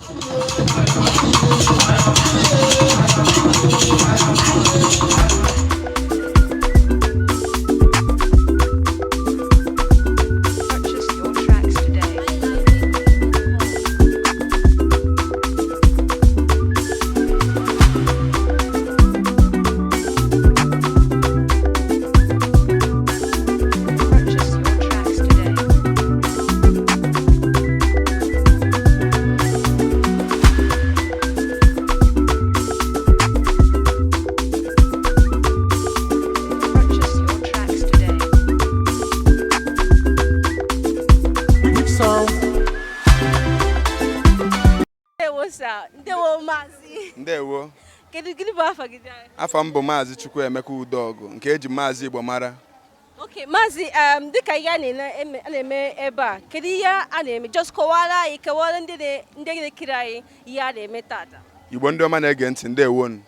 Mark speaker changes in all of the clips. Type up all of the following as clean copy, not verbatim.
Speaker 1: Purchase your tracks today. Purchase your tracks today. Purchase your tracks today.
Speaker 2: Which sound?
Speaker 3: Ndewo sir, ndewo maazị.
Speaker 4: Ndewo.
Speaker 3: Kedu, gịnị bụ afa gị?
Speaker 4: Afa m bụ Maazị Chukwuemeka Udogu, nke eji Maazị Igbo mara.
Speaker 3: Ok, maazị, dịka ihe a na-eme ebe a, kedu ihe a na-eme? Just kọwara anyị, kọwara ndị na-ekiri anyị ihe a na-eme tata.
Speaker 4: Igbo ndị ọma na-ege ntị, ndewonu.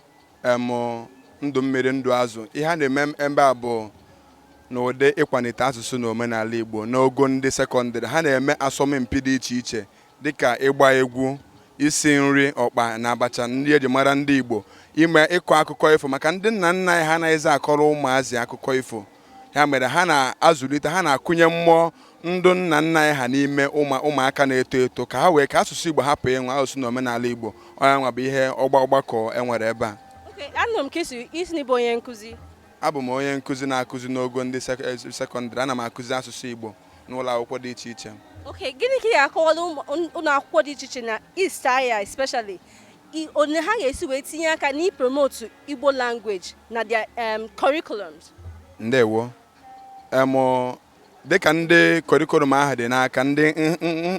Speaker 4: Ndụ mmiri, ndụ azụ. Ihe a na-eme ebe a bụ n'ụdị ịkwalite asụsụ na omenala Igbo n'ogo ndị sekọndịrị. Ha na-eme asọmpi dị iche iche, dịka ịgba egwu, isi nri ọkpa na abacha ndị eji mara ndị Igbo, ime ịkọ akụkọ ifo, maka ndị nna nna anyị ha anaghịzi akọrọ ụmụazị akụkọ ifo. Ya mere ha na-azụlite, ha na-akụnye mmụọ ndụ nna nna anyị ha n'ime ụmụaka na-eto eto, ka ha wee ka asụsụ Igbo hapụ ịnwe asụsụ na omenala Igbo. Onye nwa bụ ihe ọgbakọ enwere ebe a.
Speaker 3: Ok, anụrụ m ka isi n'ịbụ onye nkụzi.
Speaker 4: Abụ m onye nkụzi na-akụzi n'ogo ndị sekọndịrị. Ana m akụzi asụsụ Igbo n'ụlọ akwụkwọ dị iche iche.
Speaker 3: Ok, gịnị ka ị ga-akọwara ụlọ akwụkwọ dị iche iche na East Aya especially, one ha ga-esi wee tinye aka n'i-promote Igbo language na their curriculums?
Speaker 4: Ndewo. Dịka ndị curriculum ahụ dị n'aka ndị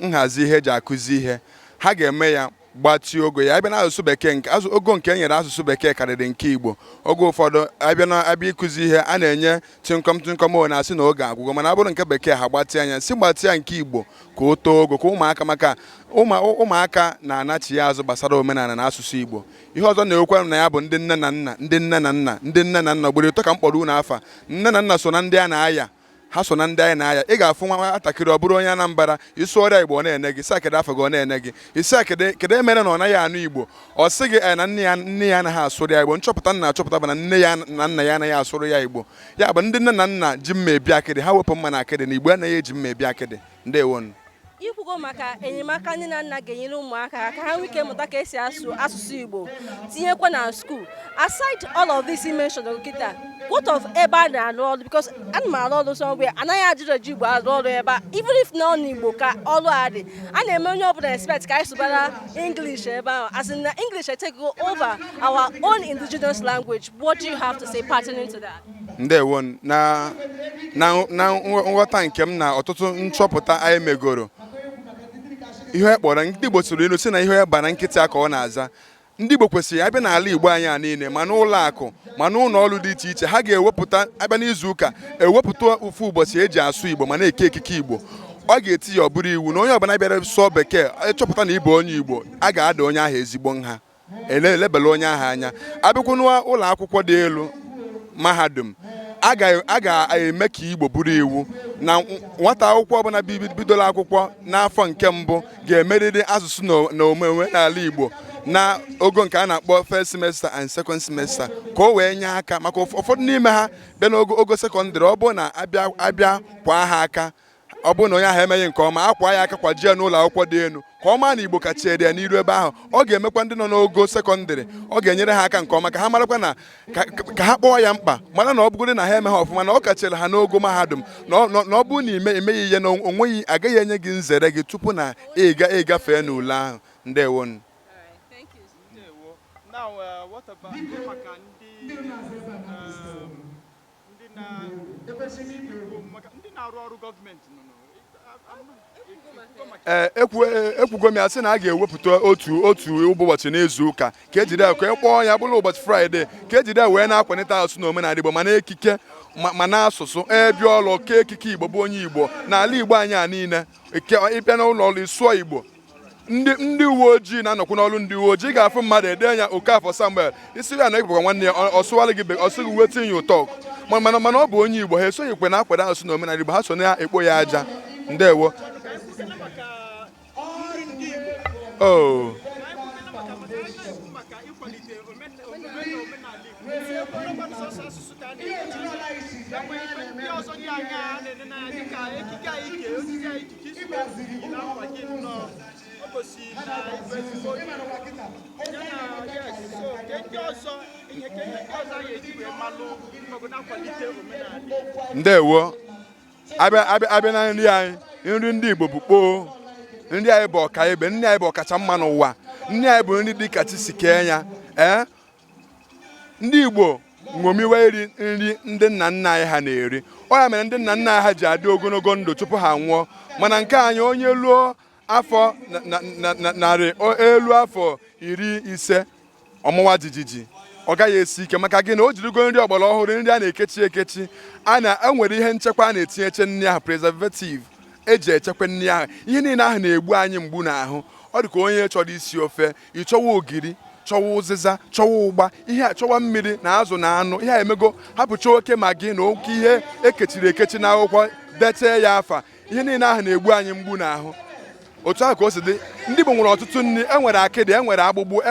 Speaker 4: nhazi ihe eji akụzi ihe, ha ga-eme ya gbatịa ogo ya. Abịa n'asụsụ Bekee, nke ogo nke e nyere asụsụ Bekee karịrị nke Igbo. Oge ụfọdụ abịa na abịa ịkụzi ihe, a na-enye tịnkọm tịnkọm, o na-asị na oge agwụgwọ, mana ọ bụrụ nke Bekee, ha gbatịa anya si gbatịa nke Igbo ka o too ogo, ka ụmụaka, maka ụmụaka na-anachi ya azụ gbasara omenala na asụsụ Igbo. Ihe ọzọ na-ekwe na ya bụ ndị nne na nna, ndị nne na nna, ndị nne na nna, ugboro 3 ka m kpọrọ unu afa. Nne na nna so na ndị a na-aya, ha so na ndị anyị na-aya. Ị ga-afụ nwa nwatakịrị, ọ bụrụ onye Anambra, isi ọrịa Igbo, ọ na-ene gị, sị kedu afọ gị, ọ na-ene gị, isi kedu emere na ọ naghị anụ Igbo, ọ sị gị na nne ya anaghị asụrụ ya Igbo. Nchọpụta nna achọpụta bụ na nne ya na nna ya anaghị asụrụ ya Igbo. Ya bụ, ndị nne na nna ji mma ebi akịdị, ha wepụ mma na akịdị, na Igbo anaghị eji mma ebi akịdị. Ndewonu.
Speaker 3: Ikwugo maka enyemaka nne na nna ga-enyere ụmụaka ha ka ha nwee ike mụta ka esi asụ asụsụ Igbo, tinyekwa na school. Aside all of this you mentioned kịta, what of ebe a na-arụ ọrụ? Because ana m arụ ọrụ somewhere, anaghị ajụrụ eji Igbo arụ ọrụ ebe a. Even if na ọ n'Igbo ka ọrụ a dị, a na-eme onye ọbụla expect ka anyị sụbara English ebe ahụ, as in na English take over our own indigenous language. What do you have to say pertaining to that?
Speaker 4: Ndewo. Na nghọta nke m na ọtụtụ nchọpụta anyị megoro, ihe kpọrọ ndị Igbo soro ilu si na ihe bara nkịtị ka ọ na-aza. Ndị Igbo kwesịrị abịa n'ala Igbo anyị a niile, ma n'ụlọ akụ, ma n'ụlọ ọrụ dị iche iche, ha ga-ewepụta, abịa n'izu ụka, ewepụta ofu ụbọchị eji asụ Igbo ma na-eke ekike Igbo. Ọ ga-eti ya, ọ bụrụ iwu na onye ọbụla bịara sụọ Bekee, ịchọpụta na ịbụ onye Igbo, a ga-ada onye ahụ ezigbo nha, elebela onye ahụ anya. Abịakwa n'ụlọ akwụkwọ dị elu, mahadum, a ga-eme ka Igbo bụrụ iwu na nwata akwụkwọ ọbụla bidoro akwụkwọ n'afọ nke mbụ ga-emerịrị asụsụ na omenala Igbo na ogo nke a na-akpọ first semester and second semester, ka o wee nye aka maka ụfọdụ n'ime ha bịa n'ogo ogo sekọndịrị, ọ bụrụ na abịa kwa ha aka, ọ bụrụ na onye ahụ emeghị nke ọma, akwa ya aka kwajie ya n'ụlọ akwụkwọ dị elu, ka ọ maa na Igbo ka chiere ya n'iru ebe ahụ. Ọ ga-emekwa ndị nọ n'ogo sekọndịrị, ọ ga-enyere ha aka nke ọma ka ha marakwa na ka ha kpọọ ya mkpa, mara na ọ bụgodị na ha emeghị ọfụma, na ọ kachere ha n'ogo mahadum, na ọ bụrụ na ime emeghị ihe na onweghị, agaghị enye gị nzere gị tupu na ịga ịgafee n'ule ahụ. Ndewonu.
Speaker 3: Thank you.
Speaker 2: Ndewo. Now, what about maka ndị na maka ndị na-arụ ọrụ gọọmenti nọ
Speaker 4: Ee, ekwugo m ya sị na a ga-ewepụta otu ụbọchị n'izu ụka ka ejide ya, ka e kpọọ ya bụrụ ụbọchị Fraịde, ka ejide ya wee na-akwalite asụsụ na omenala Igbo, ma na ekike, ma na asụsụ ebe ọlụ ke ekike Igbo bụ onye Igbo n'ala Igbo anyị a niile. Ịbịa n'ụlọ ọrụ, ịsụọ Igbo. Ndị uwe ojii na-anọkwu n'ọrụ ndị uwe ojii, ga-afụ mmadụ ede ya Okafọ Samuel, isi ya na ekpekwa nwanne ya, ọ sụwara gị, ọ sị gị wetin you talk, mana ọ bụ onye Igbo. Ha esoghịkwe na akwado asụsụ na omenala Igbo, ha so na-ekpo ya aja. Ndewo. Oh.
Speaker 2: na-ekwu maka ịkwalite omume na omenala Igbo, ọbụrụkwanụ sọsọ asụsụ ka a na-eji, enwe ife ndị ọzọ dị anya a na-ene n'anya, dịka ekike anyị, ke ojiji anyị ji ka isi wee yiri akwa gị nnọọ, o gosiri na ịbụ ezigbo onye ya na yes. So ke ndị ọzọ, ihe ke ihe ndị ọzọ anyị eji wee malụ maọbụ na-akwalite omenala Igbo?
Speaker 4: Ndewo. Abịa abịa abịa na nri anyị, nri ndị Igbo bụ kpoo. Nri anyị bụ ọka ebe, nri anyị bụ ọkacha mma n'ụwa. Nri anyị bụ nri dị ka chi si kee ya. Ee, ndị Igbo ṅomiwe iri nri ndị nna nna anyị ha na-eri. Ọ ya mere ndị nna nna anyị ha ji adị ogologo ndụ tupu ha nwụọ. Mana nke anyị, onye luo afọ 100, elu afọ 50, ọmụwa jijiji, ọ gaghị esi ike. Maka gịnị? O jirigo nri ọgbara ọhụrụ, nri a na-ekechi ekechi, a na-enwere ihe nchekwa a na-etinyeche nri ahụ, preservative eji echekwa nri ahụ. Ihe niile ahụ na-egbu anyị mgbu n'ahụ. Ọ dị ka onye chọrọ isi ofe, ịchọwa ogiri, chọwa ụzịza, chọwa ụgba, ihe a, chọwa mmiri na azụ na anụ. Ihe a emego hapụcha oke Maggi na oke ihe ekechiri ekechi n'akwụkwọ, detee ya afa. Ihe niile ahụ na-egbu anyị mgbu n'ahụ. Otu ahụ ka o si dị. Ndị Igbo nwere ọtụtụ nri. Enwere akịdị, enwere agbụgbụ,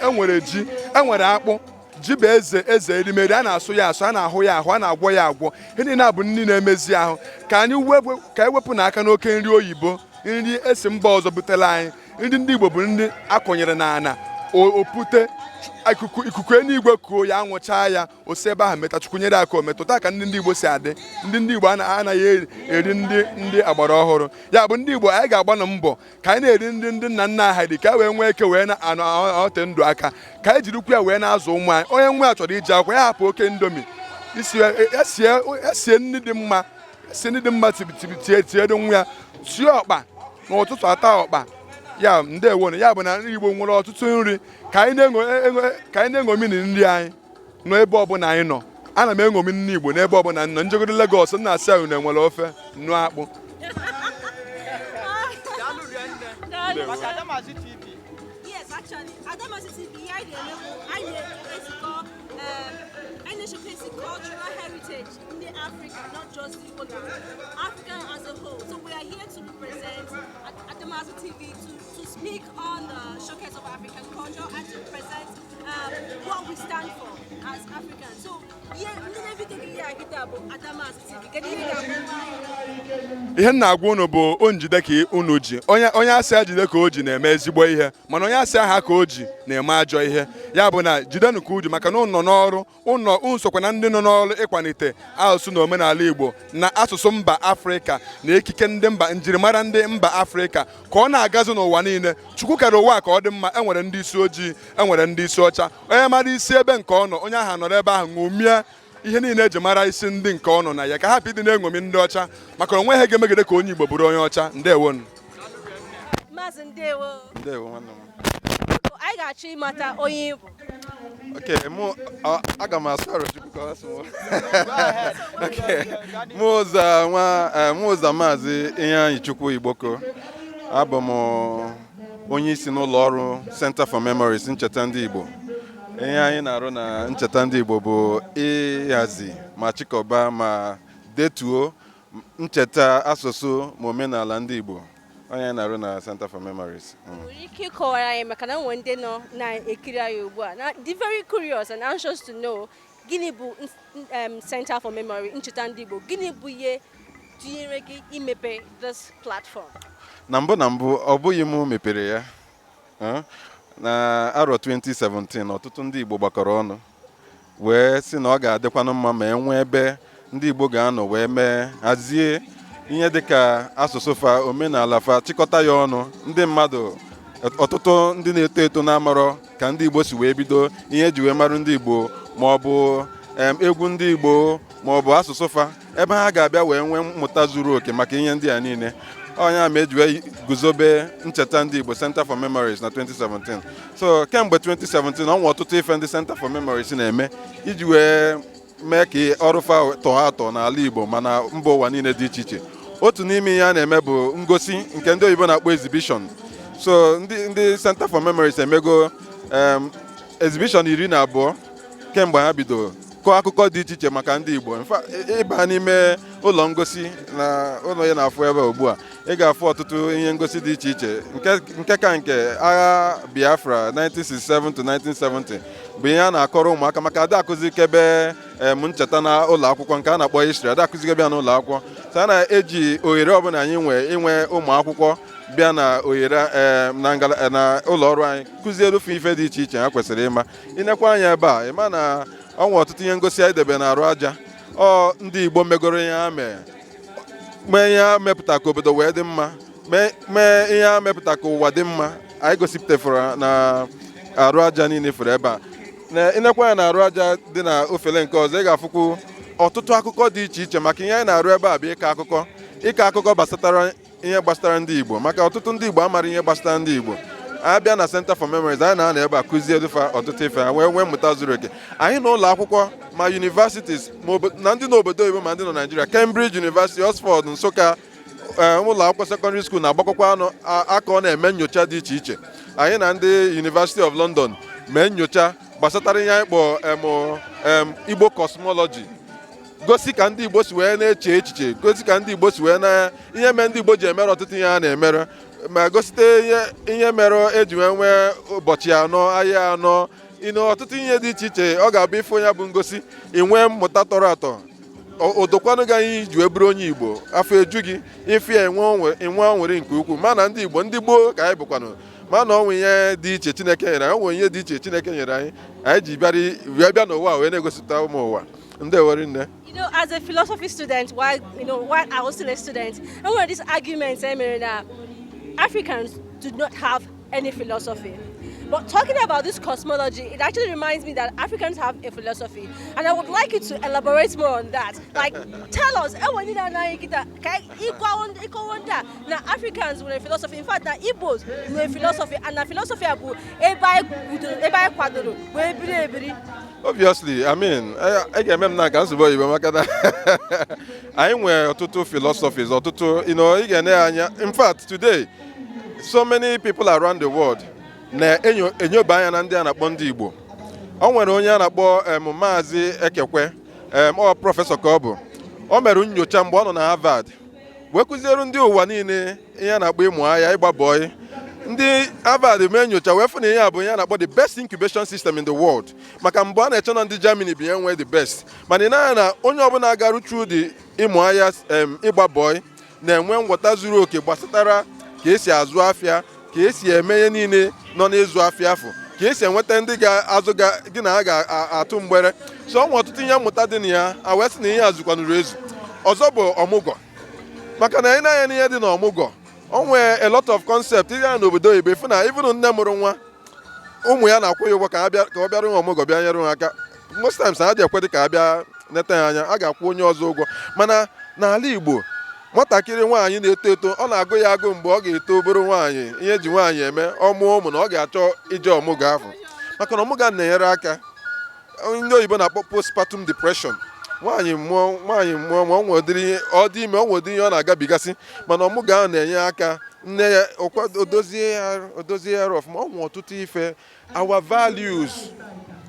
Speaker 4: enwere ji, enwere akpụ. Ji bụ eze eze erimeri. A na-asụ ya asụ, a na-ahụ ya ahụ, a na-agwọ ya agwọ. Ihe niile a bụ nri na-emezi ahụ. Ka anyị wepụ, ka ewepụ n'aka n'oke nri oyibo, nri esi mba ọzọ butere anyị. Nri ndị Igbo bụ nri akọnyere n'ala, opute ikuku, ikuku eluigwe kuo ya, anwụchaa ya, o si ebe ahụ meta. Chukwu nyere aka, o metụta ka ndị Igbo si adị. Ndị Igbo anaghị eri ndị agbara ọhụrụ. Ya bụ, ndị Igbo anyị ga-agba na mbọ ka anyị na-eri nri ndị nna nna ha dị, ka e wee nwee ike wee na-anọte ndụ aka, ka anyị jirikwa ya wee na-azụ ụmụ anyị. Onye nwa ya chọrọ iji akwụkwọ, ya hapụ oke Indomie isi ya, sie nri dị mma, sie nri dị mma, tibi tie tiere nwa ya, sie ọkpa n'ụtụtụ, ata ọkpa ya. Ndewo. Ya bụ na nri Igbo nwere ọtụtụ nri. Ka anyị na-eṅomi na nri anyị nọ ebe ọbụla anyị nọ. Ana m eṅomi nri Igbo n'ebe ọbụla m nọ. Njegodo Lagos, m na-asị ahụ na enwere ofe nnu akpụ.
Speaker 2: Daalụ rinne.
Speaker 3: Daalụ.
Speaker 2: Maka Adamazi TV.
Speaker 3: Yes, actually, Adamazi TV, ihe anyị na-eme bụ anyị na-ezikọ, anyị na-showcase cultural heritage ndị Africa, not just Igbo land, Africa as a whole. So we are here to represent Adamazi TV to speak on the showcase of African culture and to present what we stand for as Africans. So, ihe ndị na-ebite gị ihe a kịta bụ Adamazi TV. Kedu ihe ị ga-agwa anyị?
Speaker 4: Ihe m na-agwa unu bụ o njide ka unu ji. Onye asị ya jide ka o ji na-eme ezigbo ihe, mana onye asị aha ka o ji na-eme ajọ ihe. Ya bụ na jidenụ ka uji, maka na unu nọ n'ọrụ ụnọ, unu sokwa na ndị nọ n'ọrụ ịkwalite asụsụ na omenala Igbo na asụsụ mba Afrịka na ekike ndị mba, njirimara ndị mba Afrịka, ka ọ na-agazi n'ụwa niile. Chukwu kere ụwa ka ọ dị mma. Enwere ndị isi ojii, enwere ndị isi ọcha. Onye mara isi ebe nke ọ nọ, onye ahụ nọrọ ebe ahụ ṅomie ihe niile eji mara isi ndị nke ọ nọ na ya, ka hapụ ịdị na-eṅomi ndị ọcha, maka na onwe ha ga-emegide ka onye Igbo bụrụ onye ọcha. Ndewonu.
Speaker 3: Maazị, ndewo.
Speaker 5: Ndewo, nwanne m.
Speaker 3: Anyị ga-achọ ịmata onye ị bụ.
Speaker 5: Okay, mụ aga m asụ Arochukwu ka ọ sụ mụ. Okay. Mụ ụza nwa mụ ụza Maazị Iheanyi Chukwu Igboko. Abụ m onye isi n'ụlọ ọrụ Center for Memories, Ncheta Ndị Igbo. Ihe anyị na-arụ na Ncheta Ndị Igbo bụ ịhazi ma chịkọba ma detuo ncheta asụsụ ma omenala ndị Igbo. Onye anyị na-arụ na Center for Memories.
Speaker 3: Nwere ike ịkọwara anyị, maka na nwere ndị nọ na-ekiri anyị ugbu a na dị very curious and anxious to know, gịnị bụ Center for Memory, Ncheta Ndị Igbo? Gịnị bụ ihe tinyere gị imepe this platform?
Speaker 5: Na mbụ, ọ bụghị m mepere ya. Na arọ 2017, ọtụtụ ndị Igbo gbakọrọ ọnụ wee sị na ọ ga-adịkwanụ mma ma e nwee ebe ndị Igbo ga-anọ wee mee, hazie ihe dịka asụsụ fa, omenala fa, chịkọta ya ọnụ. Ndị mmadụ, ọtụtụ ndị na-eto eto na-amarọ ka ndị Igbo si wee bido, ihe eji wee marụ ndị Igbo, ma ọ bụ egwu ndị Igbo, ma ọ bụ asụsụ fa, ebe ha ga-abịa wee nwee mmụta zuru oke maka ihe ndị a niile. Onye ma eji wee guzobe Ncheta Ndị Igbo, Center for Memories, na 2017. So kemgbe 2017, ọ nwe ọtụtụ ife ndị Center for Memories na-eme iji wee mee ka ọrụ fa tọọ atọ n'ala Igbo ma na mba ụwa niile dị iche iche. Otu n'ime ihe a na-eme bụ ngosi nke ndị oyibo na-akpọ exhibition. So ndị Center for Memories emego exhibition 12 kemgbe ha bidoro, kọọ akụkọ dị iche iche maka ndị Igbo. In fact, ịba n'ime ụlọ ngosi na ụlọ ya na-afụ ebe ugbu a. Ị ga-afụ ọtụtụ ihe ngosi dị iche iche, nke ka nke agha Biafra 1967 to 1970 bụ ihe a na-akọrọ ụmụaka, maka ada akụzikebe em ncheta na ụlọ akwụkwọ nke a na-akpọ history, ada akụzikebe ya n'ụlọ akwụkwọ. So a na-eji ohere ọbụla anyị nwee inwe ụmụ akwụkwọ bịa na ohere na ngala na ụlọ ọrụ anyị, kụziere ofe ife dị iche iche ha kwesịrị ịma. Ịnekwa anya ebe a, ịma na ọ nwe ọtụtụ ihe ngosi anyị debe na arụ aja ọ ndị Igbo megoro ihe ha mee, mee ihe ha mepụta ka obodo wee dị mma, mee ihe ha mepụta ka ụwa dị mma. Anyị gosipụtafụrụ na arụ aja niile fụrụ ebe a. Na ịnekwa ya na arụ aja dị na ofele nke ọzọ, ị ga-afụkwu ọtụtụ akụkọ dị iche iche, maka ihe anyị na-arụ ebe a bụ ịkọ akụkọ gbasatara ihe gbasatara ndị Igbo, maka ọtụtụ ndị Igbo amara ihe gbasatara ndị Igbo. Abịa na Center for Memories, anyị na-anọ ebe a kụzie edufa ọtụtụ ife, ha wee nwee mmụta zuru oke. Anyị na ụlọ akwụkwọ ma universities ma na ndị n'obodo oyibo ma ndị nọ Naijiria, Cambridge University, Oxford, Nsụka, ụlọ akwụkwọ secondary school na-agbakọkwa anụ aka ọ na-eme nyocha dị iche iche. Anyị na ndị University of London mee nyocha gbasatara ihe anyị kpọ em em Igbo cosmology, gosi ka ndị Igbo si wee na-eche echiche, gosi ka ndị Igbo si wee na ihe mee ndị Igbo ji emere ọtụtụ ihe a na-emere, ma gosite ihe mere eji wee nwee ụbọchị 4, ahịa 4, ịnụ ọtụtụ ihe dị iche iche. Ọ ga-abụ ịfụ ya bụ ngosi, inwee mmụta tọrọ atọ, odokwanụ gị anyị ji wee bụrụ onye Igbo, afọ eju gị ife ya, enwe anwụrị nke ukwuu. Mana ndị Igbo, ndị gboo ka anyị bụkwanụ, mana ọnwe ihe dị iche Chineke nyere anyị, onwe ihe dị iche Chineke nyere anyị, anyị ji bịara wee bịa n'ụwa wee na-egosipụta ụmụ ụwa. Ndị nne.
Speaker 3: As a philosophy student, while you know, while I was still a student, and one of these arguments, I mean, Africans do not have any philosophy. But talking about this cosmology, it actually reminds me that Africans have a philosophy, and I would like you to elaborate more on that. Like, tell us, we need na Africans nwere philosophy. In fact, na Igbos nwere philosophy, and na philosophy a bụ ebe anyị kwudoro, ebe anyị kwadoro wee biri ebiri.
Speaker 5: Obviously, I mean, ị ga-eme m na ka nsogbu oyibo, maka na anyị nwere ọtụtụ philosophies, ọtụtụ ị ga-ene ya anya. In fact, today so many people around the world na-enyoba anya na ndị a na-akpọ ndị Igbo. O nwere onye a na-akpọ Maazị Ekekwe, ọ professor ka ọ bụ. O mere nyocha mgbe ọ nọ na Harvard wee kụziere ndị ụwa niile ihe a na-akpọ ịmụ ahịa, ịgba bọị. Ndị Harvard mee nyocha wee fụ na ihe a bụ ihe a na-akpọ the best incubation system in the world, maka mgbe a na-eche na ndị Germany bụ ihe nwee the best, mana ị na-anya na onye ọbụla garu through the ịmụ ahịa, ịgba bọị, na-enwe nghọta zuru oke gbasatara ka esi azụ afịa, ka esi eme ihe niile nọ n'ịzụ afịa afọ, ka esi enweta ndị ga-azụ gị na ha ga-atụ mgbere. So ọ nwe ọtụtụ ihe mmụta dị na ya. A wee sị na ihe a zukwanụrụ ezu. Ọzọ bụ ọmụgwọ, maka na anyị na-anya n'ihe dị n'ọmụgwọ, o nwee a lot of concept. Ihe a n'obodo oyibo, ịfụ na even nne mụrụ nwa, ụmụ ya na-akwụ ya ụgwọ ka ọ bịara nwa ọmụgwọ, bịa nyere ha aka. Most times ha dị ekwe dị ka a bịa neta ya anya, a ga-akwụ onye ọzọ ụgwọ. Mana n'ala Igbo, nwatakịrị nwaanyị na-eto eto, ọ na-agụ ya agụ mgbe ọ ga-eto obere nwaanyị, ihe eji nwaanyị eme, ọ mụọ ụmụ, na ọ ga-achọ ije ọmụgwọ ahụ, maka na ọmụgwọ na-enyere aka ndị oyibo na-akpọ postpartum depression. Nwaanyị mụọ ma ọ nwere ụdịrị ihe ọ dị ime, ọ nwere ụdị ihe ọ na-agabigasị, mana ọmụgwọ ahụ na-enye aka nne ya odozie ya arụ ọfụma. Ọ nwere ọtụtụ ife, our values.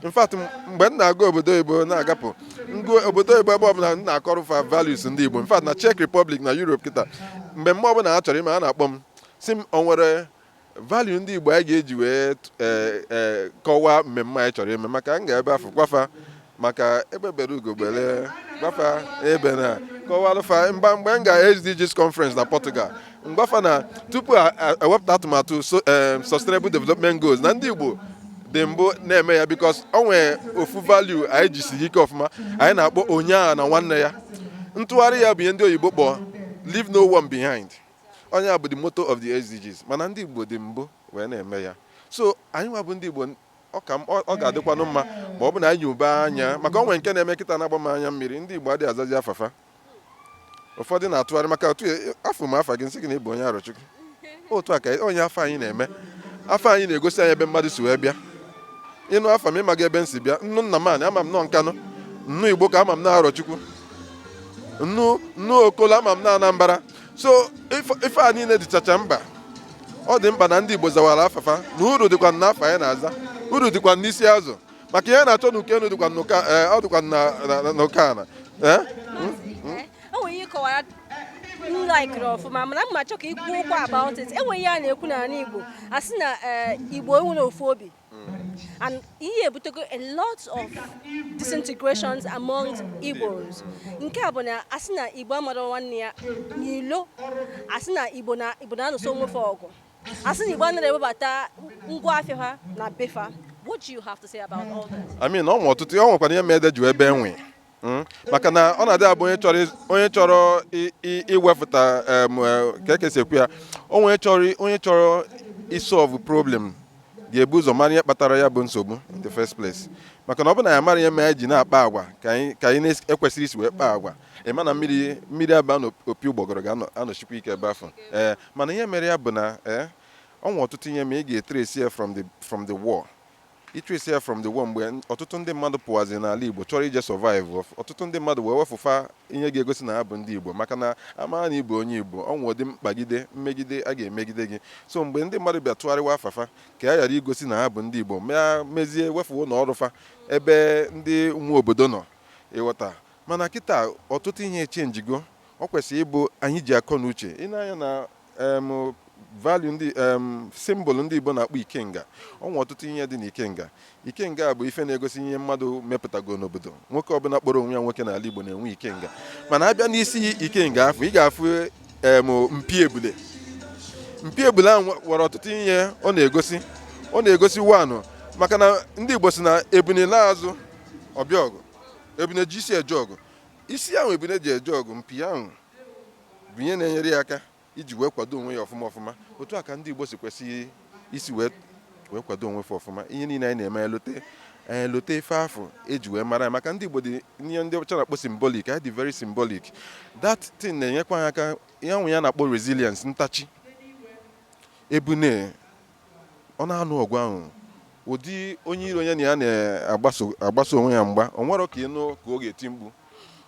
Speaker 5: In fact, mgbe m na-aga obodo oyibo, na-agapụ ngụ obodo oyibo, ebe ọbụla m na-akọrọ fa values ndị Igbo. In fact, na Czech Republic na Europe kịta, mgbe mgbe ọbụla ha chọrọ ime, ha na-akpọ m, si m o nwere value ndị Igbo anyị ga-eji wee ee kọwaa mmemme anyị chọrọ ime, maka m ga-ebe afọ gwafa, maka egbe bere ugo gbele, gwafa ebe na kọwalụfa mgba. Mgbe m ga SDGs conference na Portugal, mgbafa na tupu ewepụta atụmatụ Sustainable Development Goals, na ndị Igbo dị mbụ na-eme ya, because o nwee ofu value anyị jisiri ike ọfụma, anyị na-akpọ onye agha na nwanne ya. Ntụgharị ya bụ ihe ndị oyibo kpọọ "leave no one behind". Onye a bụ the motto of the SDGs, mana ndị Igbo dị mbụ wee na-eme ya. So anyị nwa bụ ndị Igbo, ọ ga-adịkwanụ mma ma ọ bụ na anyị ube anya, maka onwe nke na-eme kịta na-agba m anya mmiri. Ndị Igbo adịghị azazi afafa. Ụfọdụ na-atụgharị, maka otu afọ m afa gị, nsị gị na ịbụ onye Arọchukwu. Otu a ka onye afọ anyị na-eme. Afọ anyị na-egosi anyị ebe mmadụ si wee bịa. Ịnụ afa m, ịmaga ebe m si bịa. Nnu nna m anị, ama m nọ Nkanụ. Nnu Igbo ka ama m na Arọchukwu. Nnu nnu Okolo, ama m na Anambra. So ife a niile dịchacha mkpa. Ọ dị mkpa na ndị Igbo zawara afafa, na uru dịkwa n'afọ anyị na-aza, uru dịkwa n'isi azụ, maka ihe a na-achọ n'uke enu dịkwa n'ụka ọ dịkwa n'ụka ana.
Speaker 3: O nwere ihe kọwara. M likere ọfụma, mana m ma chọ ka ikwu okwu about it. Enweghị ihe a na-ekwu n'ala Igbo, a sị na Igbo enwere ofu obi, and ihe ebutego a lot of disintegrations among Igbos. Nke a bụ na a sị na Igbo amara nwanne ya n'ilo, a sị na Igbo na Igbo na-anụso onwefe ọgụ, a sị na Igbo anaghị ewebata ngwa afịa ha na befa. What do you have to say about all this?
Speaker 5: I mean, ọ nwe ọtụtụ, ọ nwekwana ihe mere ji ebe enwe. Maka na ọ na-adị abụ onye chọrọ iwepụta ka eke si ekwu ya, onye chọrọ isolve problem ga-ebu ụzọ mara ihe kpatara ya bụ nsogbu in the first place. Maka na ọ bụ na ya mara ihe mere anyị ji na-akpa agwa ka anyị na-ekwesịrị isi wee kpaa agwa, ịma na mmiri aba n'opi ụgbọgọrọ ga-anọchikwa ike ebe afọ. Ee, mana ihe mere ya bụ na ọ nwe ọtụtụ ihe ma ị ga-etrace ya from the war, itrace ya from the war, mgbe ọtụtụ ndị mmadụ pụwazi n'ala Igbo chọrọ ije survive, ọtụtụ ndị mmadụ wee wefụfa ihe ga-egosi na ha bụ ndị Igbo, maka na amara na Igbo, onye Igbo, ọ nwe ụdị mkpagide, mmegide a ga-emegide gị. So mgbe ndị mmadụ bịa tụgharịwa afafa ka a ghara igosi na ha bụ ndị Igbo, mee mezie wefuo ụlọ ọrụ fa ebe ndị nwe obodo nọ, ịghọta. Mana kịta ọtụtụ ihe echenjigo. Ọ kwesịrị ịbụ anyị ji akọ na uche ị na-anya na value ndị symbol ndị Igbo na-akpọ ikenga. Ọ nwe ọtụtụ ihe dị n'ikenga. Ikenga bụ ife na-egosi ihe mmadụ mepụtago n'obodo. Nwoke ọbụla kpọrọ onwe ya nwoke n'ala Igbo na-enwe ikenga, mana abịa n'isi ikenga afọ, ị ga-afụ mpi ebule. Mpi ebule ahụ nwere ọtụtụ ihe ọ na-egosi. Ọ na-egosi wanụ, maka na ndị Igbo si na ebune laa azụ ọbịa ọgụ, ebune ji isi eje ọgụ. Isi ahụ ebune ji eje ọgụ, mpi ahụ bụ ihe na-enyere ya aka iji wee kwado onwe ya ọfụma ọfụma. Otu a ka ndị Igbo si kwesị isi wee kwado onwe fa ọfụma. Ihe niile anyị na-eme, elote anyị elote ife afọ eji wee mara ya, maka ndị Igbo dị ihe ndị ọcha na-akpọ symbolic. Anyị dị very symbolic. That thing na-enyekwa anyị aka. Ihe ahụ ya na-akpọ resilience, ntachi. Ebune ọ na-anụ ọgụ ahụ, ụdị onye iro onye na ya na-agbaso agbaso onwe ya mgba, o nwere ka ịnụ ka ọ ga-eti mkpu,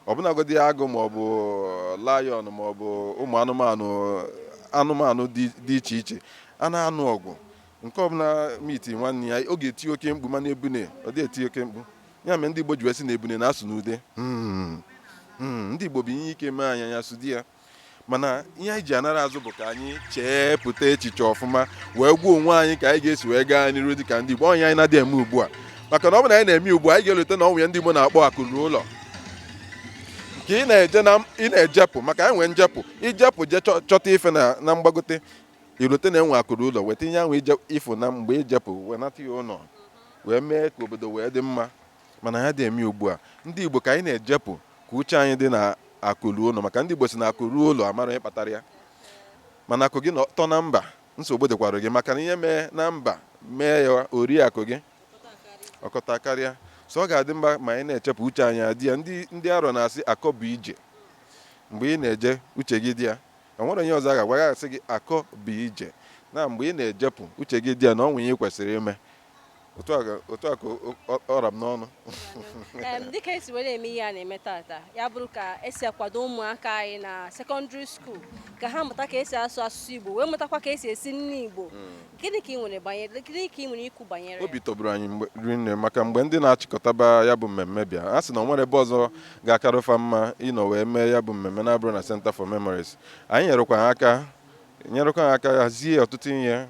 Speaker 5: ọbụnagodi agụ maọbụ lion maọbụ ụmụ anụmanụ dị iche iche a na-anụ ọgụ, nke ọbụla miti nwanne ya, ọ ga-eti oke mkpu. Mana ebune, ọ dị eti oke mkpu. Ya mere ndị Igbo ji wee sị na ebune na-asụ n'ude. Ndị Igbo bụ ihe ike mee anyị anya sụdi ya. Mana ihe anyị ji anara azụ bụ ka anyị chee pụta echiche ọfụma wee gwa onwe anyị ka anyị ga-esi wee gaa n'iru dị ka ndị Igbo. Onye anyị na-adị eme ugbu a, maka na ọ bụ na anyị na-eme ugbu a, anyị ga-eleta na ọnwụ ya ndị Igbo na-akpọ akụrụ ụlọ nke ị na-eje na ị na-ejepụ, maka anyị nwee njepụ, ijepụ je chọta ife na mgbagote, ilote na enwe akụrụ ụlọ, weta ihe ahụ ije ifụ na mgbe ijepụ, wenata ya ụlọ, wee mee ka obodo wee dị mma. Mana ya dị eme ugbu a, ndị Igbo, ka anyị na-ejepụ ka uche anyị dị na akụrụ ụlọ, maka ndị Igbo si na akụ ruo ụlọ amara onye kpatara ya. Mana akụ gị nọ tọ na mba, nsogbu dịkwara gị, maka na ihe mee na mba mee ya ori akụ gị ọkọta karịa. So ọ ga-adị mma ma anyị na-echepụ, uche anyị adị ya. Ndị arọ na-asị akọ bụ ije. Mgbe ị na-eje, uche gị dị ya. O nwere onye ọzọ a ga-agwa, asị gị akọ bụ ije, na mgbe ị na-ejepụ, uche gị dị ya na ọ nwere ihe ị kwesịrị ime. Otu a ka ọra m n'ọnụ.
Speaker 3: Dịka esi were eme ihe a na-eme tata, ya bụrụ ka esi akwado ụmụaka anyị na secondary school ka ha mụta ka esi asụ asụsụ Igbo, wee mụtakwa ka esi esi nri Igbo, gịnị ka ị nwere ikwu banyere ya?
Speaker 5: Obi tọgburu anyị mgbe rinne, maka mgbe ndị na-achịkọtaba ya bụ mmemme bịa, a sị na o nwere ebe ọzọ ga-akarụfa mma ịnọ wee mee ya bụ mmemme na-abụrụ na Center for Memories. Anyị nyerekwa ha aka hazie ọtụtụ ihe,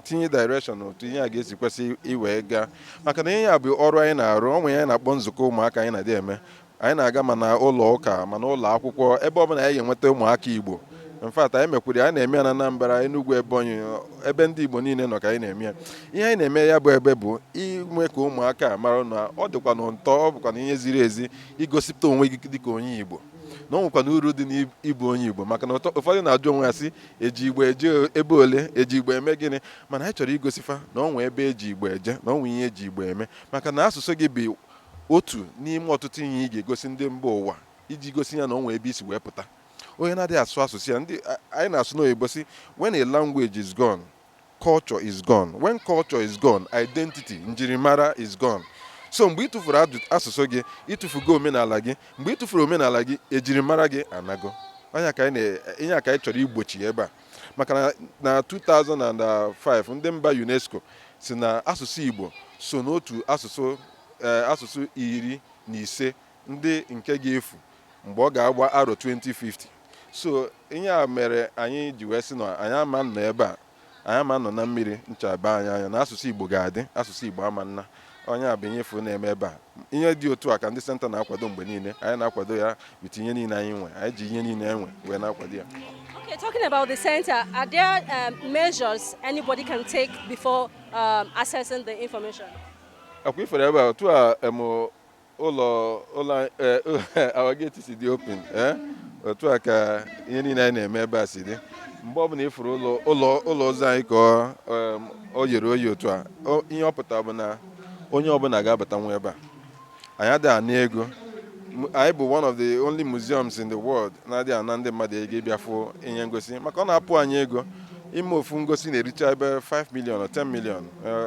Speaker 5: tinye direction otu ihe a ga-esi kwesị iwee gaa, maka na ihe a bụ ọrụ anyị na-arụ. Ọ nwere ihe anyị na-akpọ nzukọ ụmụaka anyị na-adị eme. Anyị na-aga ma na ụlọ ụka, ma na ụlọ akwụkwọ, ebe ọbụla anyị ga-enweta ụmụaka Igbo. In fact, anyị mekwuru ya, anyị na-eme ya na Anambra, Enugu, Ebonyi, ebe ndị Igbo niile nọ ka anyị na-eme ya. Ihe anyị na-eme ya bụ ebe bụ ime ka ụmụaka mara na ọ dịkwa na ntọ, ọ bụkwa na ihe ziri ezi igosipụta onwe gị dịka onye Igbo, na ọ nwekwa na uru dị n'ịbụ onye Igbo, maka na ụfọdụ na-ajụ onwe ya sị, eji Igbo eje ebe ole, eji Igbo eme gịnị? Mana anyị chọrọ igosifa na ọ nwee ebe eji Igbo eje, na ọ nwee ihe eji Igbo eme, maka na asụsụ gị bụ otu n'ime ọtụtụ ihe ị ga-egosi ndị mba ụwa, iji gosi ya na ọ nwee ebe isi wee pụta. Onye na-adịghị asụ asụsụ ya, ndị anyị na-asụ n'oyibo sị, "When a language is gone, culture is gone. When culture is gone, identity, njirimara is gone." So mgbe ị tụfuru asụsụ gị, ịtụfugo omenala gị. Mgbe ị tụfuru omenala gị, ejirimara gị anago. Onye ka anyị ihe a ka anyị chọrọ igbochi ebe a, maka na 2005, ndị mba UNESCO si na asụsụ Igbo so n'otu asụsụ 15 ndị nke ga-efu mgbe ọ ga-agba arọ 2050. So ihe a mere anyị ji wee sị na anyị ama nọ ebe a, anyị ama nọ na mmiri ncha be anyị anya na asụsụ Igbo ga-adị, asụsụ Igbo ama nna. Onye a bụ ihe efu na-eme ebe a. Ihe dị otu a ka ndị center na-akwado mgbe niile. Anyị na-akwado ya with ihe niile anyị nwe. Anyị ji ihe niile enwe wee na-akwado ya.
Speaker 3: Okay, talking about the center, are there measures anybody can take before accessing the information?
Speaker 5: Akwa ifere ebe a, otu a em ụlọ our gate si dị open, otu a ka ihe niile anyị na-eme ebe a si dị. Mgbe ọbụla ifuru ụlọ ụzọ anyị ka ọ yere oyi otu a, ihe ọ pụtara bụ na onye ọbụla ga-abata nwa ebe a. Anyị adịghị ana ego. Anyị bụ one of the only museums in the world na-adịghị ana ndị mmadụ ego ịbịa fụ ihe ngosi, maka ọ na-apụ anyị ego. Ime ofu ngosi na-ericha ebe 5 million or 10 million.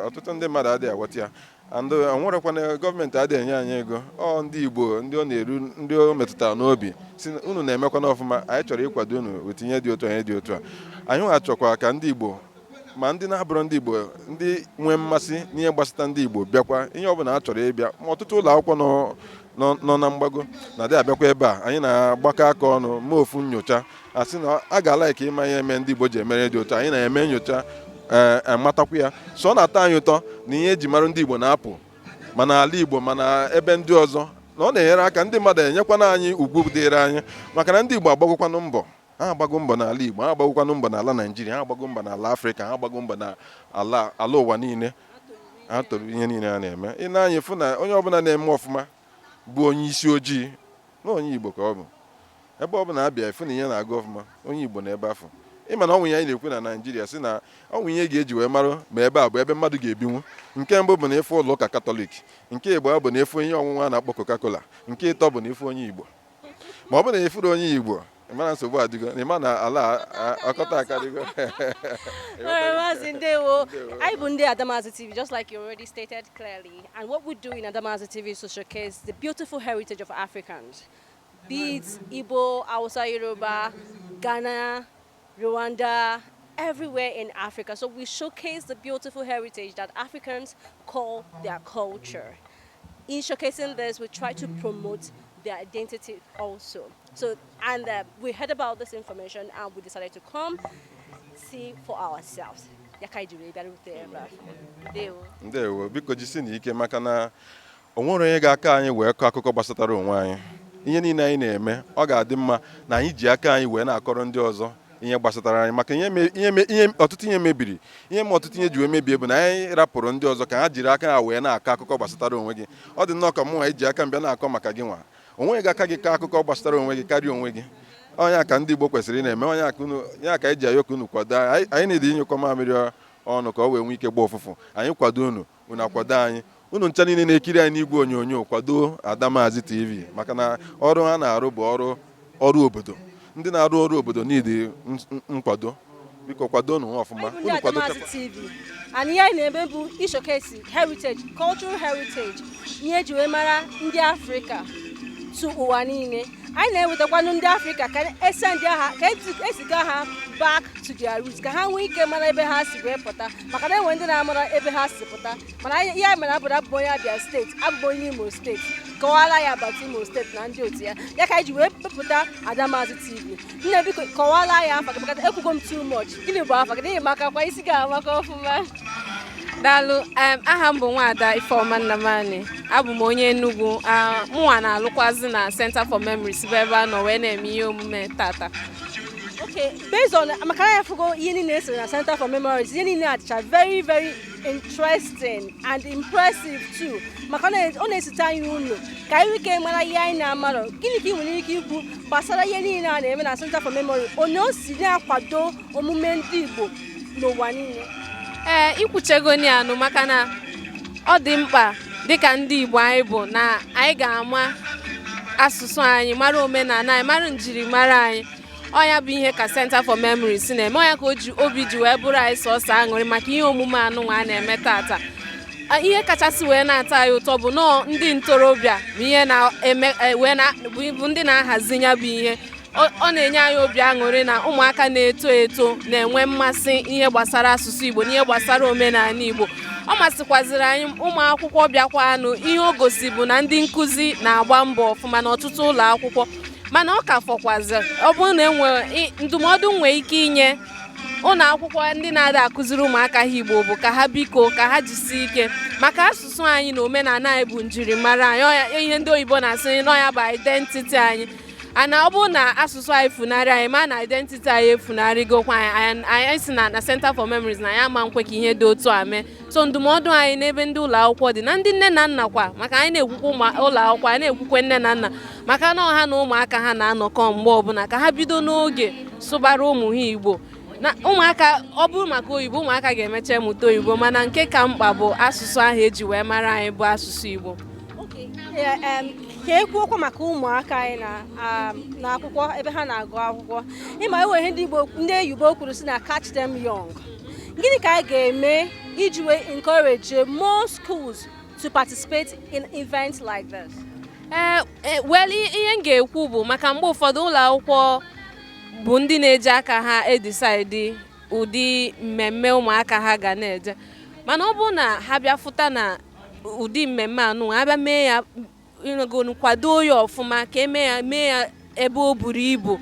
Speaker 5: Ọtụtụ ndị mmadụ adịghị aghọta ya, and o nwerekwana gọọmenti adịghị enye anyị ego. Ọ ndị Igbo, ndị ọ na-eru, ndị o metụtara n'obi, si unu na-emekwana ọfụma, anyị chọrọ ịkwado unu weta ihe dị otu a, ihe dị otu a. Anyị nwa chọkwa ka ndị Igbo ma ndị na-abụrụ ndị Igbo, ndị nwee mmasị n'ihe gbasata ndị Igbo bịakwa ihe ọbụla a chọrọ ịbịa. Ma ọtụtụ ụlọ akwụkwọ nọ na mgbago na-adị abịakwa ebe a. Anyị na-agbakọ aka ọnụ mee ofu nyocha, a sị na a ga-ala ka ịma ihe eme ndị Igbo ji emere dị otu a. Anyị na-eme nyocha, ee, amatakwa ya. So ọ na-atọ anyị ụtọ na ihe eji mara ndị Igbo na-apụ mana ala Igbo, mana ebe ndị ọzọ, na ọ na-enyere aka ndị mmadụ enyekwana anyị ugwu dịrị anyị, maka na ndị Igbo agbagokwanụ mbọ. Ha agbago mbọ n'ala Igbo, ha agbagokwanụ mbọ n'ala Naijiria, ha agbago mbọ n'ala Afrịka, ha agbago mbọ n'ala ala ụwa niile. Ha toro ihe niile ha na-eme. Ị na-anya fụ na onye ọbụla na-eme ọfụma bụ onye isi ojii na onye Igbo ka ọ bụ. Ebe ọbụla abịa ịfụ na ihe na-aga ọfụma, onye Igbo na ebe afọ. Ịma na ọnwụ ihe anyị na-ekwu na Naijiria si na ọnwụ ihe ga-eji wee marụ ma ebe a bụ ebe mmadụ ga-ebinwu. Nke mbụ bụ na ịfụ ụlọ ụka Katọlik, nke ịbụọ bụ na ịfụ ihe ọṅụṅụ a na-akpọ Coca-Cola, nke ịtọ bụ na ịfụ onye Igbo. Ma ọ bụ na ịfụrụ onye Igbo, ịma na nsogbu adịgo, na ịma na ala ọkọta akarịgo.
Speaker 3: Alright, Mazi, ndewo. Anyị bụ ndị Adamazi TV, just like you already stated clearly. And what we do in Adamazi TV is to showcase the beautiful heritage of Africans, be it Igbo, Hausa, Yoruba, Ghana, Rwanda, everywhere in Africa. So we showcase the beautiful heritage that Africans call their culture. In showcasing this, we try to promote their identity also. So, and we heard about this information and we decided to come see for ourselves. Ya ka anyị jiri bịa rute ebe a. Ndewo.
Speaker 5: Ndewo. Biko jisi na ike, maka na o nwere onye ga-aka anyị wee kọọ akụkọ gbasatara onwe anyị. Ihe niile anyị na-eme, ọ ga-adị mma na anyị ji aka anyị wee na-akọrọ ndị ọzọ ihe gbasatara anyị, maka ihe ọtụtụ ihe mebiri, ihe ma ọtụtụ ihe ji wee mebie bụ na anyị rapụrụ ndị ọzọ ka ha jiri aka ha wee na-akọ akụkọ gbasatara onwe gị. Ọ dị nnọọ ka mụnwa iji aka m bịa na-akọ maka gị nwa. Onweghị ga-aka gị kọọ akụkọ gbasatara onwe gị karịa onwe gị. Onye ka ndị Igbo kwesịrị ị na-eme, onye aka unu ya ka anyị ji ayọ ka unu kwado anyị. Anyị na-edi ịnyụkọ mamịrị ọnụ ka ọ wee nwee ike gbaa ụfụfụ. Anyị kwado unu, unu akwado anyị. Unu ncha niile na-ekiri anyị n'igwe onyonyo, kwado Adamazi TV, maka na ọrụ ha na-arụ bụ ọrụ obodo. Ndị na-arụ ọrụ obodo niile nkwado, biko kwado unu ha ọfụma.
Speaker 3: Anyị bụ ndị
Speaker 5: Unu kwado.
Speaker 3: Adamazi TV. And ihe anyị na-eme bụ ishowcase heritage, cultural heritage, ihe eji wee mara ndị Afrịka to ụwa niile. Anyị na-ewetakwanụ ndị Afrịka ka esend ha, ka esiga ha back to their roots, ka ha nwee ike mara ebe ha si wee pụta, maka na enwe ndị na-amara ebe ha si pụta. Mana ihe anyị mere abụrụ abụbụ onye Abia Steeti, abụbụ onye Imo Steeti, kọwara ya about Imo Steeti na ndị otu ya. Ya ka anyị ji wee mepụta Adamazi TV. Nne, biko kọwara ya afa gị, maka na ekwugo m too much. Gịnị bụ afa gị? N'ihi maka kwa isi ga-amaka ọfụma.
Speaker 6: Daalụ. Aha m bụ Nwaada Ifeọma Nnamani. Abụ m onye Enugu. Ah, mụnwa na-alụkwazi na Center for Memories, bụ ebe a nọ wee na-eme ihe omume tata.
Speaker 3: Okay, based on maka na ya fugo ihe niile esere na Center for Memories, ihe niile adịcha very very interesting and impressive too, maka na ọ na-esite anyị unu ka anyị nwee ike mara ihe anyị na-amarọ. Gịnị ka ị nwere ike ikwu gbasara ihe niile a na-eme na Center for Memory, onye o si na-akwado omume ndị Igbo n'ụwa niile?
Speaker 6: Ee, ikwuchegoni anụ, maka na ọ dị mkpa dịka ndị Igbo anyị bụ na anyị ga-ama asụsụ anyị, mara omenala anyị, mara njirimara anyị. Ọ ya bụ ihe ka Center for Memories na-eme. Ọ ya ka o ji obi ji wee bụrụ anyị sọsọ aṅụrị maka ihe omume anụnwa a na-eme tata. Ihe kachasị wee na-atọ anyị ụtọ bụ nọọ ndị ntorobịa bụ ihe na-eme, wee na bụ ndị na-ahazi ya bụ ihe. Ọ na-enye anyị obi aṅụrị na ụmụaka na-eto eto na-enwe mmasị ihe gbasara asụsụ Igbo na ihe gbasara omenala Igbo. Ọ masịkwaziri anyị ụmụ akwụkwọ bịakwanụ. Ihe o gosi bụ na ndị nkụzi na-agba mbọ ọfụma n'ọtụtụ ụlọ akwụkwọ. Mana ọ ka fọkwazi, ọ bụrụ na enwe ndụmọdụ nwee ike inye ụlọ akwụkwọ ndị na-ada akụziri ụmụaka ha Igbo, bụ ka ha biko, ka ha jisie ike, maka asụsụ anyị na omenala anyị bụ njirimara anyị. Ọ ihe ndị oyibo na-asị na ọ ya bụ identity anyị. Ana ọ bụrụ na asụsụ anyị funarị anyị, ma na identity anyị efunarịgokwa anyị. Anyị si na Center for Memories na anyị ama nkwe ka ihe dị otu a mee. So ndụmọdụ anyị n'ebe ndị ụlọ akwụkwọ dị na ndị nne na nna kwa, maka anyị na-ekwukwa ụlọ akwụkwọ, anyị na-ekwukwe nne na nna, maka na ọha na ụmụaka ha na-anọkọ mgbe ọbụla, ka ha bido n'oge sụbara ụmụ ha Igbo. Na ụmụaka, ọ bụrụ maka oyibo, ụmụaka ga-emecha mụta oyibo, mana nke ka mkpa bụ asụsụ ahụ eji wee mara anyị, bụ asụsụ Igbo.
Speaker 3: Ka e kwuokwa maka ụmụaka anyị na akwụkwọ ebe ha na-agụ akwụkwọ, ịma enwe ihe ndị Igbo, ndị oyibo kwuru si na "catch them young". Gịnị ka anyị ga-eme iji wee encourage more schools to participate in events like this?
Speaker 6: Ee, well, ihe m ga-ekwu bụ maka mgbe ụfọdụ ụlọ akwụkwọ bụ ndị na-eji aka ha edecide ụdị mmemme ụmụaka ha ga na-eje. Mana ọ bụrụ na ha bịa fụta na ụdị mmemme anụ abịa mee ya, ịnọgonu kwado ya ọfụma, ka eme ya, mee ya ebe o buru ibu,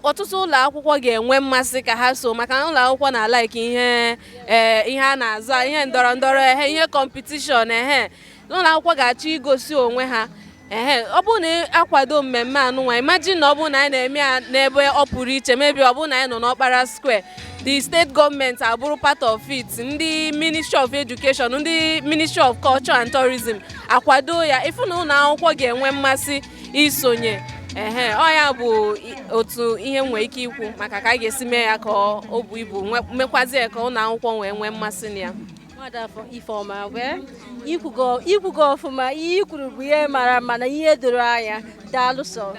Speaker 6: ọtụtụ ụlọ akwụkwọ ga-enwe mmasị ka ha so, maka na ụlọ akwụkwọ na-alike ihe, ee, ihe a na-aza ihe ndọrọ ndọrọ, ehe, ihe competition, ehe, ụlọ akwụkwọ ga-achọ igosi onwe ha. Ehe, ọ bụrụ na akwado mmemme anụnwa, imagine na ọ bụrụ na anyị na-eme ya n'ebe ọ pụrụ iche, maybe ọ bụrụ na anyị nọ n'Ọkpara Square, the state gọọmenti abụrụ part of it, ndị Ministry of Education, ndị Ministry of Culture and Tourism akwado ya, ịfụ na ụlọ akwụkwọ ga-enwe mmasị isonye. Ehe, ọ ya bụ otu ihe m nwere ike ikwu maka ka a ga-esi mee ya ka o bu ibu, mekwazie ka ụlọ akwụkwọ wee nwee mmasị na ya.
Speaker 3: Nwada Ifeọma, wee ikwugo ọfụma. Ihe i kwuru bụ ihe mara mma na ihe doro anya. Daalụ sọ.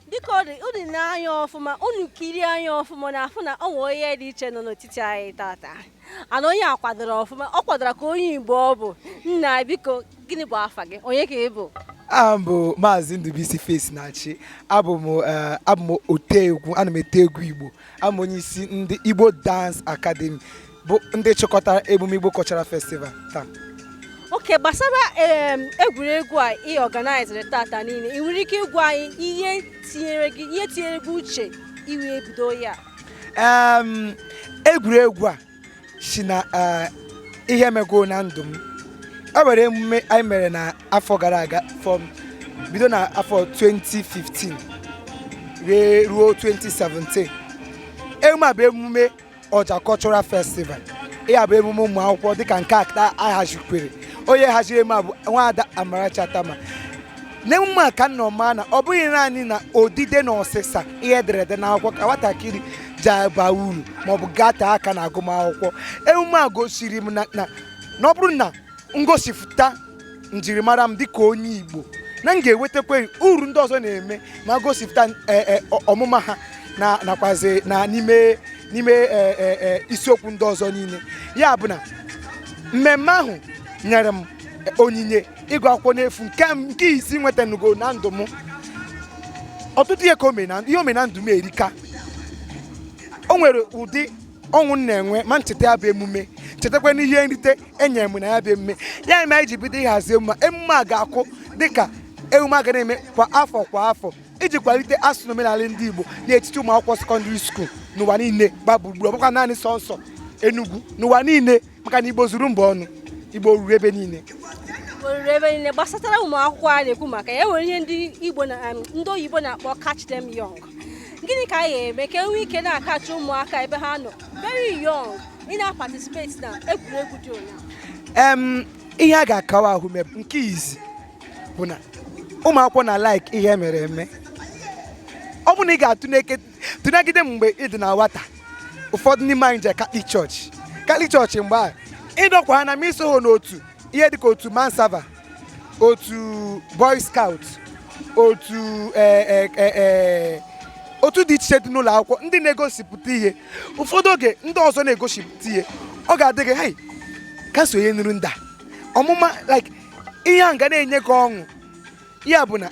Speaker 3: Biko, unu na-anya ọfụma, unu kirie anya ọfụma na afụ na ọ nwere onye dị iche nọ n'etiti anyị tata, ana onye a kwadoro ọfụma, ọ kwadoro ka onye Igbo ọ bụ. Nna, biko, gịnị bụ afa gị? Onye ka ị bụ?
Speaker 7: Aha m bụ Maazị Ndubuisi Face na-achị. Abụ m ote egwu, ana m ete egwu Igbo. Abụ m onye isi ndị Igbo Dance Academy, bụ ndị chịkọtara emume Igbo Cultural Festival taa.
Speaker 3: Oke gbasara egwuregwu a ị organizere tata niile, ị nwere ike ịgwa anyị ihe tinyere gị uche iwe bido ya?
Speaker 7: Egwuregwu a si na ihe mego na ndụ m. E nwere emume anyị mere na afọ gara aga, from bido na afọ 2015 wee ruo 2017. Emume a bụ emume Ọja Cultural Festival. Ya bụ emume ụmụ akwụkwọ, dịka nke a ahazikwere. Onye haziri emume a bụ nwaada Amarachi Atama. N'emume a ka m nọ maa na ọ bụghị naanị na odide na ọsịsa ihe ederede n'akwụkwọ ka nwatakịrị ji aba uru maọbụ gate aka na agụmakwụkwọ. Emume a gosiri m na ọ bụrụ na ngosipụta njirimara m dịka onye Igbo, na m ga-enwetakwa uru ndị ọzọ na-eme ma gosipụta ọmụma ha na nakwazi na n'ime isiokwu ndị ọzọ niile. Ya bụ na mmemme ahụ nyere m onyinye ịgụ akwụkwọ n'efu, nke isi nwetanugo na ndụ m. Ọtụtụ ihe ka o mere na ihe o mere na ndụ m erika. O nwere ụdị ọnwụ m na-enwe ma ncheta ya bụ emume, chetakwa n'ihe nrite enyere m na ya bụ emume. Ya mere anyị ji bido ịhazi emume a. Emume a ga-akwụ dịka emume a ga na-eme kwa afọ kwa afọ, iji kwalite asụsụ na omenala ndị Igbo n'etiti ụmụ akwụkwọ secondary school n'ụwa niile gba gburugburu. Ọ bụkwa naanị sọnsọ Enugu, n'ụwa niile, maka na Igbo zuru mba ọnụ, Igbo ruru ebe niile.
Speaker 3: Ruru ebe niile. Gbasatara ụmụ akwụkwọ a na-ekwu maka ya, e nwere ihe ndị Igbo na ndị oyibo na-akpọ "catch them young". Gịnị ka anyị ga-eme ka e nwee ike na-acatch ụmụaka ebe ha nọ very young ị na-participate na egwuregwu dị ụnyaahụ?
Speaker 7: Ihe a ga-akawa ahụ mee, nke izi bụ na ụmụ akwụkwọ na like ihe mere eme. Ọ bụ na ị ga-atụneke tụnagide mgbe ị dị na nwata, ụfọdụ n'ime anyị je Catholic Church. Catholic Church mgbe a, ịdọkwa ha na ma iso ha n'otu ihe dịka otu Mansava, otu Boy Scout, otu otu dị iche iche dị n'ụlọ akwụkwọ ndị na-egosipụta ihe. Ụfọdụ oge ndị ọzọ na-egosipụta ihe, ọ ga-adị gị, "Hey, ka sonye nụrụ nda ọmụma." Like ihe ahụ ga na-enye gị ọṅụ. Ya bụ na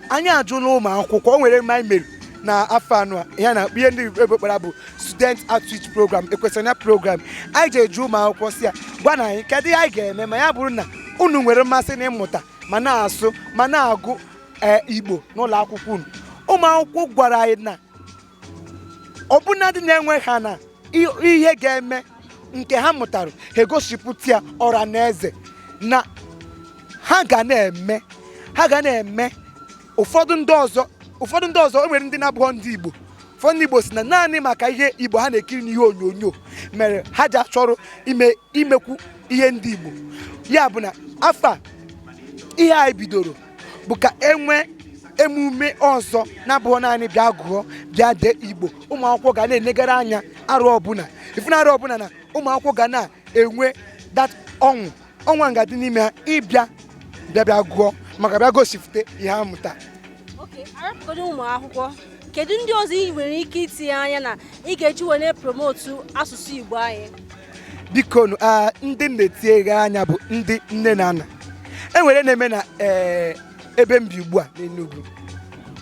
Speaker 7: anyị ajụla ụmụ akwụkwọ. O nwere mma anyị mere na afọ anọ a, ihe na ihe ndị ebe kpara bụ student outreach program, ekwesịrị program anyị ji eju ụmụ akwụkwọ si ya gwa na anyị kedu ihe anyị ga-eme ma ya bụrụ na unu nwere mmasị n'ịmụta ma na-asụ ma na-agụ, ee, Igbo n'ụlọ akwụkwọ unu. Ụmụ akwụkwọ gwara anyị ọtụtụ ihe. Ụmụ akwụkwọ gwara anyị na ọbụnadị na-enwe ha na ihe ga-eme nke ha mụtara, ha egosipụta ya ọra na eze na ha ga na-eme, ha ga na-eme. Ụfọdụ ndị ọzọ e nwere, ndị na-abụghọ ndị Igbo, ụfọdụ ndị Igbo si na naanị maka ihe Igbo ha na-ekiri n'ihe onyonyo mere ha ji achọrọ ime imekwu ihe ndị Igbo. Ya bụ na afọ a, ihe anyị bidoro bụ ka enwee emume ọzọ na-abụghị naanị bịa gụọ, bịa dee Igbo. Ụmụ akwụkwọ ga na-enegara anya arụ ọbụla ifuna arụ ọbụla na ụmụ akwụkwọ ga na-enwe that ọnwụ ọnwa nga dị n'ime ha ịbịa bịa bịa gụọ maka bịa gosipụta ihe ha mụta.
Speaker 3: Okay, arapụgodo ụmụ akwụkwọ, kedu ndị ọzọ ị nwere ike itinye anya na ị ga-eji wee promote asụsụ Igbo anyị?
Speaker 7: Biko nụ, ndị m na-etinyegha anya bụ ndị nne na nna. Enwere na-eme na ebe m bi ugbu a n'Enugu,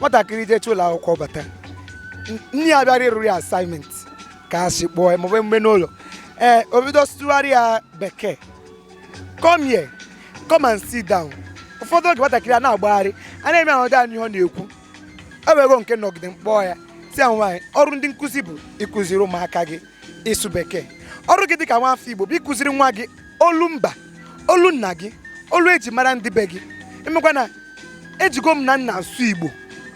Speaker 7: nwatakịrị jecha ụlọ akwụkwọ bata, nne ya bịara ịrụrụ ya assignment ka a si kpọọ ya maọbụ emume n'ụlọ, o bido sụgharị ya Bekee: "Come here, come and sit down." Ụfọdụ oge nwatakịrị a na-agbagharị, a na-eme ahụdị anyị ihe ọ na-ekwu. O wego nke nọgide mkpọọ ya, si ya, "Nwaanyị, ọrụ ndị nkụzi bụ ịkụziri ụmụaka gị ịsụ Bekee. Ọrụ gị dịka nwaafọ Igbo bụ ịkụziri nwa gị olu mba, olu nna gị, olu eji mara ndị be gị." Emekwa na ejigo m na nna asụ Igbo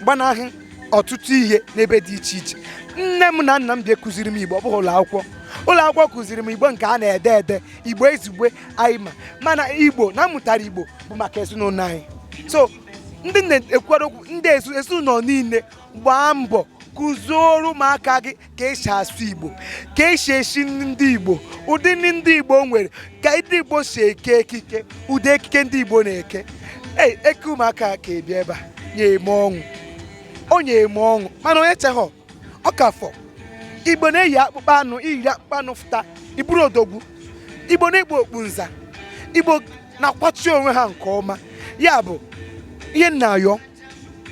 Speaker 7: gbanahụ ọtụtụ ihe n'ebe dị iche iche. Nne m na nna m bịa kụziri m Igbo. Ọ bụghị ụlọ akwụkwọ. Ụlọ akwụkwọ kụziri m Igbo nke a na-ede ede, Igbo ezigbo anyị ma. Mana Igbo na mmụtara Igbo bụ maka ezinụlọ anyị. So ndị na-ekwukwara okwu, ndị ezinụlọ niile, gbaa mbọ kụzioro ụmụaka gị ka esi asụ Igbo, ka esi esi nri ndị Igbo, ụdị nri ndị Igbo nwere, ka ndị Igbo si eke ekike, ụdị ekike ndị Igbo na-eke. Ei, eke ụmụaka ka ebi ebe a nye eme ọṅụ, o nye eme ọṅụ. Mana onye cheghọ ọ ka fọ, Igbo na-eyi akpụkpọ anụ, iyiri akpụkpọ anụ fụta iburu odogwu. Igbo na-ekpu okpu nza, Igbo na-akwachi onwe ha nke ọma. Ya bụ ihe nna ayọ,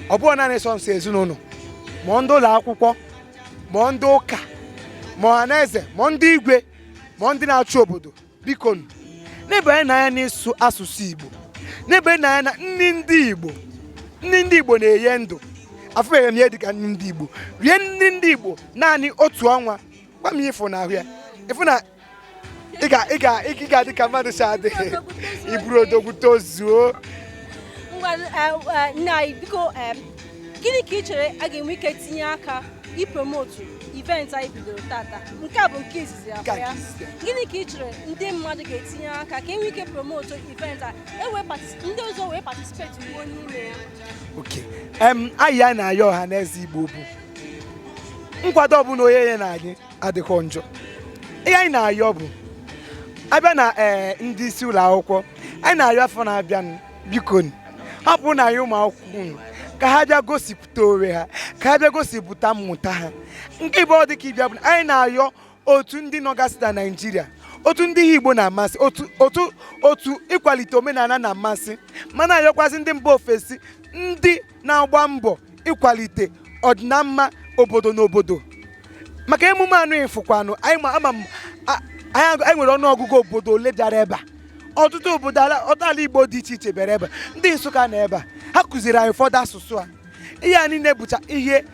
Speaker 7: ọ bụghị naanị sọ nsọ ezinụlọ, ma ndị ụlọ akwụkwọ, ma ndị ụka, ma ọha na eze, ma ndị igwe, ma ndị na-achị obodo, biko nụ, na-ebanye n'anya n'ịsụ asụsụ Igbo, na-ebanye n'anya na nri ndị Igbo. Nri ndị Igbo na-enye ndụ. Afụbeghị m ihe dịka nri ndị Igbo. Rie nri ndị Igbo naanị otu ọnwa, gwa m ihe ịfụ n'ahụ ya. Ịfụ na ị ga-adị ka mmadụ si adị, iburu odogwu tozuo.
Speaker 3: Ngwa, nna anyị, biko, gịnị ka ị chere a ga-enwe ike tinye aka ipromote event anyị bidoro tata? Nke a bụ nke izizi
Speaker 7: Nke a
Speaker 3: afọ ya.
Speaker 7: Nke izizi.
Speaker 3: Gịnị ka ị chere ndị mmadụ ga-etinye aka ka enwe ike promote event a, ewee ndị ọzọ wee participate wuo n'ime ya?
Speaker 7: Ok, anyị ya na-ayọ ọha na eze Igbo bụ nkwado ọbụla onye nye na anyị adịghị njọ. Ihe anyị na-ayọ bụ abịa na ndị isi ụlọ akwụkwọ, anyị na-ayọ afọ na-abịanụ, biko nụ, hapụ na anyị ụmụ akwụkwọ unu ka ha bịa gosipụta onwe ha, ka ha bịa gosipụta mmụta ha. Nke ịbụ ọ dị ka ịbịa bụ na anyị na-ayọ otu ndị nọgasị na Naịjirịa, otu ndị ihe Igbo na-amasị, otu ịkwalite omenala na-amasị, mana ayọkwazị ndị mba ofesi, ndị na-agba mbọ ịkwalite ọdịnamma obodo n'obodo maka emume anụ ịfụkwanụ anyị. Ma ama m anyị nwere ọnụọgụgụ obodo ole bịara ebe a. Ọtụtụ obodo ala ọtụtụ ala Igbo dị iche iche bịara ebe a. Ndị Nsụka na ebe a, ha kụziri anyị ụfọdụ asụsụ a. Ihe a niile bụcha ihe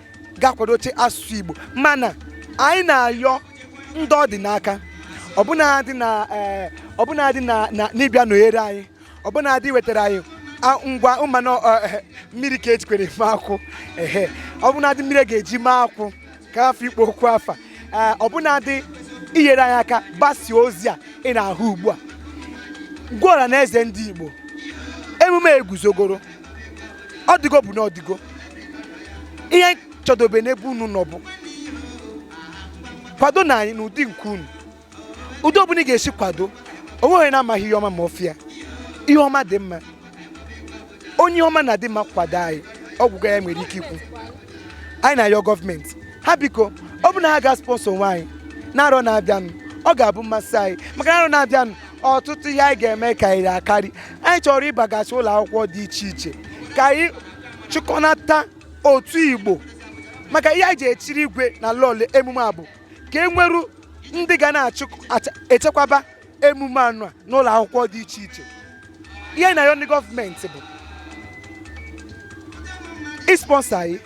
Speaker 7: ga-akwadoche asụsụ Igbo. Mana anyị na-ayọ ndị ọ dị n'aka, ọbụna dị na ọbụna dị na n'ịbịa nọnyere anyị, ọbụna dị wetara anyị ngwa mmanụ mmiri ka ejikwere eme akwụ, ehe, ọbụna dị mmiri a ga-eji mee akwụ ka afọ ikpo okwu afa, ọbụna dị inyere anyị aka gbasie ozi a ị na-ahụ ugbu a. Gwa ọra na eze ndị Igbo, emume eguzogoro, ọdịgo bụ na ọdịgo. Ihe chọdobe n'ebe unu nọ bụ kwado na anyị n'ụdị nke unu, ụdị ọbụla ị ga-esi kwado. Onwe onye na-amaghị ihe ọma ma ọfịa ihe ọma dị mma, onye ihe ọma na-adị mma, kwado anyị. Ọgwụgwọ ya nwere ike ikwu, anyị na-ayọ gọọmenti ha, biko, ọ bụ na ha ga-sponsor onwe anyị na-arọ na-abịanụ, ọ ga-abụ mmasị anyị, maka na arọ na-abịanụ, ọtụtụ ihe anyị ga-eme karịrị akarị. Anyị chọrọ ịbagasị ụlọ akwụkwọ dị iche iche ka anyị chịkọnata otu Igbo, maka ihe anyị ji echiri igwe na lọl emume a bụ ka e nweru ndị ga na-echekwaba emume anụ a n'ụlọ akwụkwọ dị iche iche. Ihe na-ayọ ndị gọọmenti bụ ịsponsor anyị.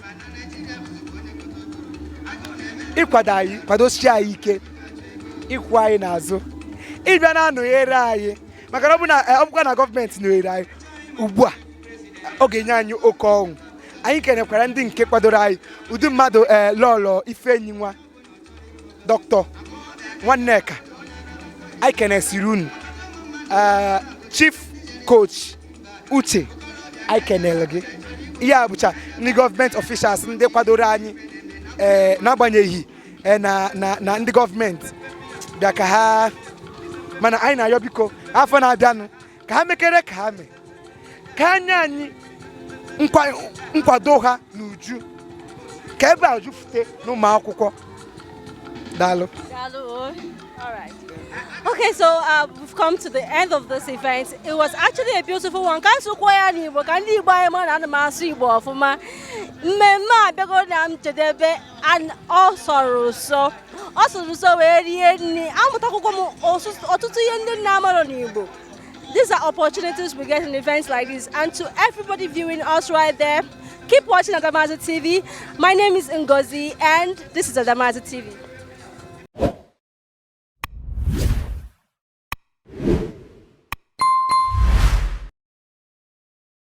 Speaker 7: Ịkwado anyị, kwadosie anyị ike, ịkwụ anyị n'azụ, ịbịa na-anọnyere anyị, maka na ọ bụ na ọ bụkwa na gọọmenti nọnyere anyị ugbu a, ọ ga-enye anyị oke ọṅụ. Anyị kenekwara ndị nke kwadoro anyị, ụdị mmadụ lọlọ Ifeanyi nwa Dọkịta Nwanneka, anyị kenesiri unu. Chief Coach Uche, anyị kenere gị. Ihe a bụcha ndị gọọmenti officials, ndị kwadoro anyị, n'agbanyeghị na ndị gọọmenti bịa ka ha, mana anyị na-ayọ, biko, afọ na-abịanụ ka ha mekere, ka ha mee ka nye anyị nkwado ha n'uju, ka ebe a jupụta n'ụmụ akwụkwọ. Daalụ.
Speaker 3: Daalụ. All right. Okay, so we've come to the end of this event. It was actually a beautiful one. Ka nsụkwa ya n'Igbo ka ndị Igbo anyị mara na ana m asụ Igbo ọfụma. Mmemme a abịago na njedebe and ọ sọrọ ụsọ. Ọ sọrọ ụsọ wee rie nri. Amụtakwụkwọ m ọtụtụ ihe ndị nna amarọ n'Igbo. These are opportunities we get in events like this. And to everybody viewing us right there, keep watching Adamazi TV. My name is Ngozi and this is Adamazi TV.